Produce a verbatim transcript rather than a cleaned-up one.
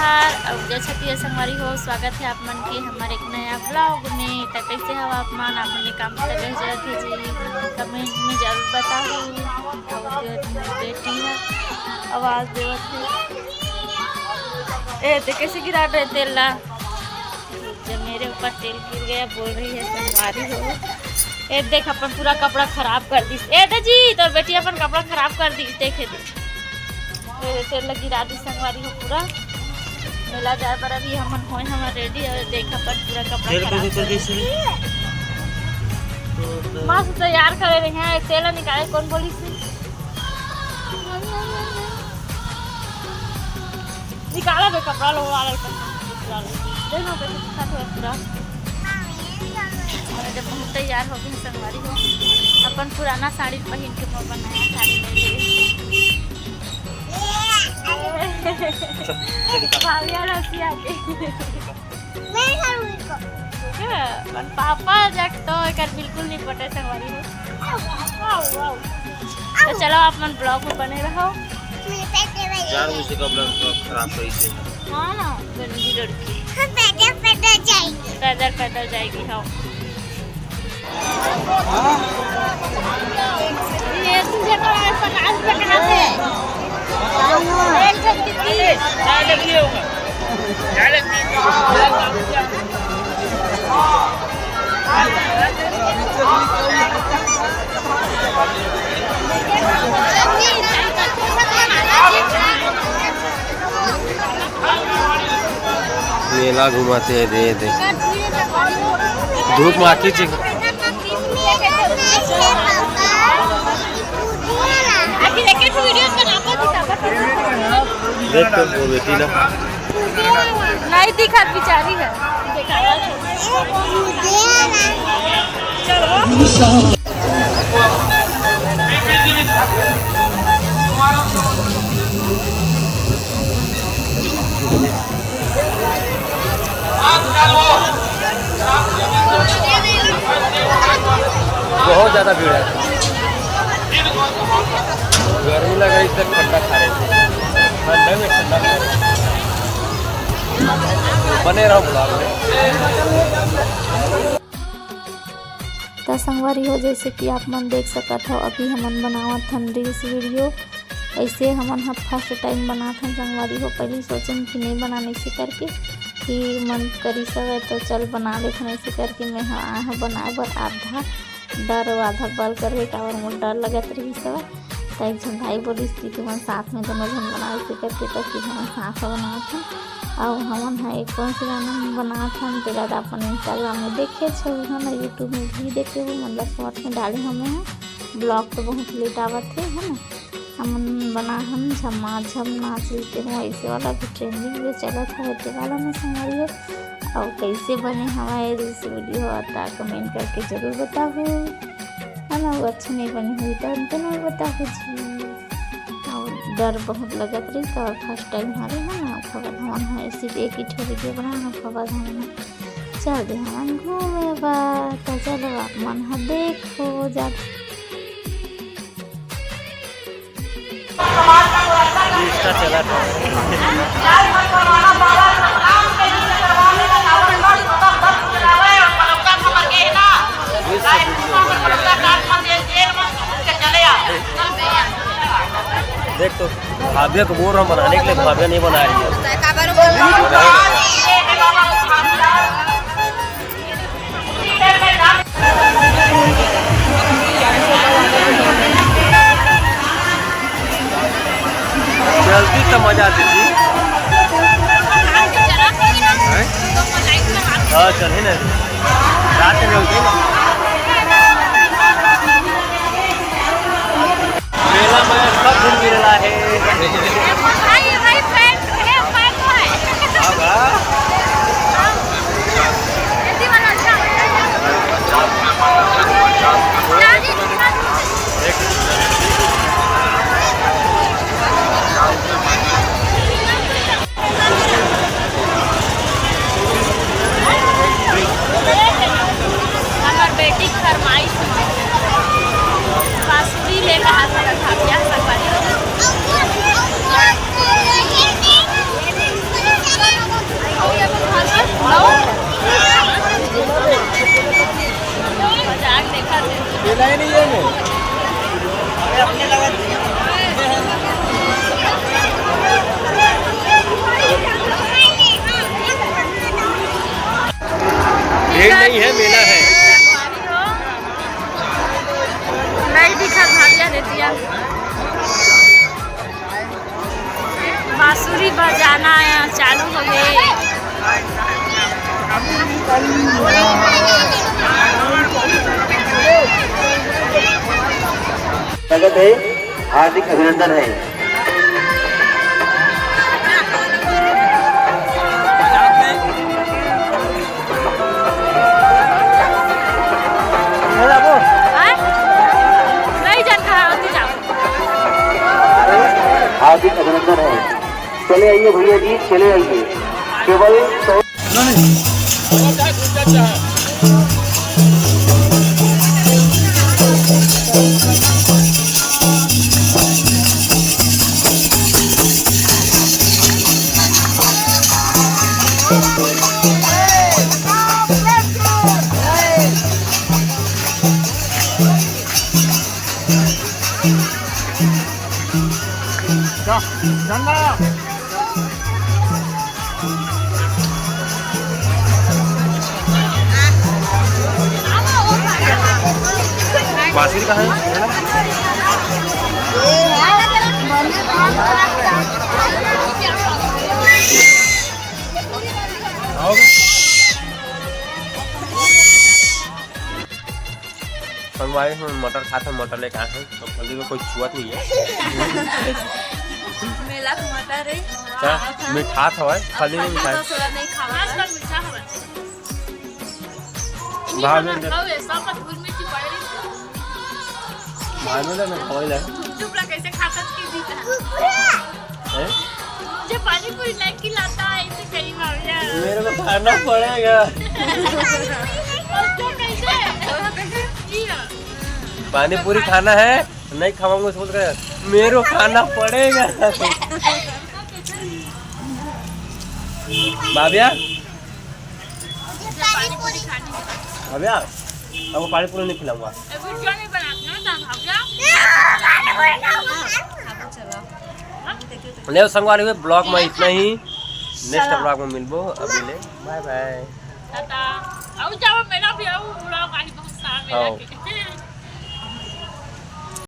नमस्कार, अउ जय छत्तीसगढ़ संगवारी हो, स्वागत हे आप मन के हमर एक नया vlog में। त कइसे हव आप मन? आप मन के काम त कइसे चलत हे जी, comment में जरूर बताहू। अउ ये मोर बेटी ह आवाज देवत हे, ए ते कइसे गिरा दे तेल ला? जब मेरे ऊपर तेल गिर गया, बोल रही है संगवारी हो। ए देख, अपन पूरा कपड़ा खराब कर दिस। ए दे जी, तोर बेटी अपन कपड़ा खराब कर दिस, देखे दे। ए, तेल ला गिरा दिस संगवारी हो पूरा। मेला जाए बर अभी हमन होए, हमन ready, अउ देख अपन पूरा कपड़ा तेल खराब कैसे कर दिस। मस्त तैयार करे रहे हैं, तेल निकाले कौन बोलिस? निकाला बे कपड़ा लो वाला कर। देख ना कैसे दिखत हे पूरा। अरे जब हम तैयार हो गए संगवारी हो, अपन पुराना साड़ी पहिन के मोर बनाया साड़ी ले ले। भाविया रसिया के। मैं करूँ इसको। ठीक है, अपन पापा जग तो एकर बिल्कुल नहीं पटे संगवारी हो। आओ, आओ। तो चलो आप मन vlog में बने रहो। मेरे पैर में जान बुझ के vlog खराब करी से। हाँ ना, गंदी लड़की। हम पैदल पैदल जाएंगे। पैदल पैदल जाएगी, हाँ। ये तुझे तो आज पचास रुपए का है। एक सौ तीस। मेला घुमाते हैं, दे दे। धूप में आँखी चिक। देख तो वो बेटी ना। नहीं दिखत बिचारी है। बहुत ज़्यादा भीड़ है। गर्मी लग रही, इधर ठंडा खा रहे थे। ठंडा में ठंडा खा रहे थे। बने रहो vlog में। त संगवारी हो, जैसे कि आप मन देख सकत हो, अभी हमन बनावत हन reels video। ऐसे हमन ह first time बनात हन संगवारी हो, पहली सोचन कि नहीं बनाने से करके, फिर मन करिस हवय तो चल बना लेथन ऐसे करके। मैं ह आए हव बनाए बर आधा डर अउ आधा बल करके, काबर मोर डर लगत रहिस हवय। त एक झन भाई बोलिस कि तुमन साथ में दोनों झन बनाओ, इसे करके त फिर हमन साथ में बनावत हन। अउ हमन ह एक कौन से गाना में बनावत हन, तेला त अपन Instagram में देखे छो, है ना, YouTube में भी देखे हो, मतलब short में डाले हमें हैं। Vlog तो बहुत late आवत हे, है ना। हमन बना हन झमा झम नाच लेते हो, ऐसे वाला भी trending में चलत हवे, ते वाला में संगवारी हो। अउ कैसे बने हवय reels video, त comment करके जरूर बताहू। है ना, वो अच्छा नहीं बनी हुई तो उनको नहीं बताओ जी। और डर बहुत लगत रही तो, और first time हरे है ना, खबर हमन है सिर्फ एक ही ठो video बना ना, खबर हमन चल दे हमन घूमे बा। तो चलो आप मन ह देखो जा। Insta चला था। देख तो, भाव्या को बोल रहा हूँ बनाने के लिए, भाव्या नहीं बना रही है। जल्दी तो मजा आती थी। हैं? हाँ, चल ही ना। रात में होती ना। मेला में सब घूम फिर रहा है। भाई, भाई, friend है, friend है। हाँ, हाँ। हिंदी वाला अच्छा है। हमर बेटी के फरमाइश में बांसुरी लेके हाथ में रखा, बियाह करवा दिया। बांसुरी बजाना चालू हो गए। स्वागत है, हार्दिक अभिनंदन है। हाँ? नहीं जान कहाँ होती जाओ। हार्दिक अभिनंदन है। चले आइए भैया जी, चले आइए। केवल सौ बांसुरी कहाँ है? आओगे? संगवारी, हम मटर खात हन, मटर लेके आए हन, तो फली में कोई छुअत नहीं है। मेला के मटर है। क्या? मिठात हवय, फली में मिठात। तो थोड़ा नहीं खावा। आजकल मीठा हवय। भाभी ने खाओ, ये सब मत भूल मिट्टी पड़े। भाभी ने ना खाओ ले। चुप रह, कैसे खा सकती थी? हैं? मुझे पानी पूरी लाइक की लाता है, इसे कहीं मार गया। मेरे को खाना पड़ेगा। और तो कैसे? जी हाँ। पानी पूरी खाना है, नहीं खाऊंगा, सोच रहे हैं, मेरे को खाना पड़ेगा। भाभिया, भाभिया, आपको पानी पूरी नहीं खिलाऊंगा। वीडियो नहीं बनाते ना, तो भाभिया। ले संगवारी हुए, ब्लॉग में इतना ही। नेक्स्ट ब्लॉग में मिलबो, अभी ले बाय बाय। टाटा। अब जाओ, मेरा भी आओ, ब्लॉग आज बहुत सारा मेरा हाँ। के।